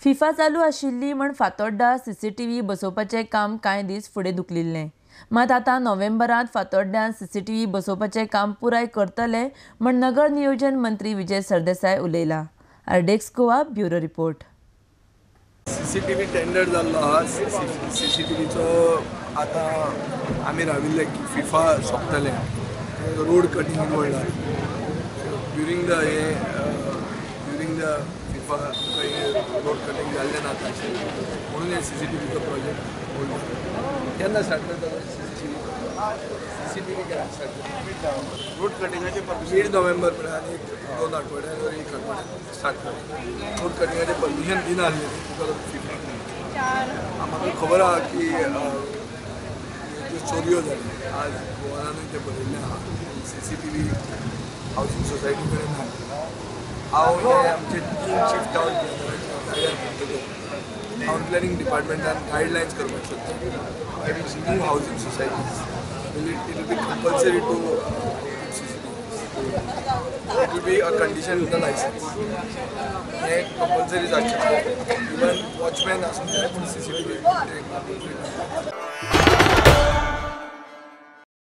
FIFA चालू आशिल्ली म्हण फातोड्डा सीसीटीव्ही बसोवपाचें काम कांय दीस फुडें धुकलिल्लें. मात आतां नोव्हेंबरांत फातोड्ड्यान सीसीटीव्ही बसोवपाचें काम पुराय करतले म्हण नगर नियोजन मंत्री Vijay Sardesai उलयला. RDX Goa bureau report. CCTV tender जाल्लो आहा. सीसीटीव्हीचो आतां आमी राविल्ले की फिफा सोंपतलें, रोड कटिंग म्हणला ड्युरींग the हे during the FIFA road cutting जाल्लें ना ताचें, म्हणून हे सीसीटीव्हीचो प्रोजेक्ट होल्ड. केन्ना स्टार्ट करता सीसीटीव्ही केन्ना स्टार्ट करता? रोड कटिंगाचे मिड नोव्हेंबर पर्यंत आनी 2 आठवड्यान वर 1 आठवड्यान स्टार्ट करता. रोड कटिंगाचें परमिशन दिनासलें because of FIFA. आमकां खबर आहा की ज्यो चोरयो जाल्यो आज गोवानानूय तें बरयल्लें आहा, सीसीटीव्ही हावजींग सोसायटी कडेन ना. हांव हे आमचे 3 चीफ टावन प्लॅनराच्या जाग्यार म्हणटकच टावन प्लॅनिंग डिपार्टमेंटान गायडलायन्स करपाक सोदता. New housing societies it will be compulsory to CCTV. It will be a condition with the licence. हें कंपल्सरी जावचें. इवन वॉचमॅन आसूंक जाय पूण सीसीटीव्ही.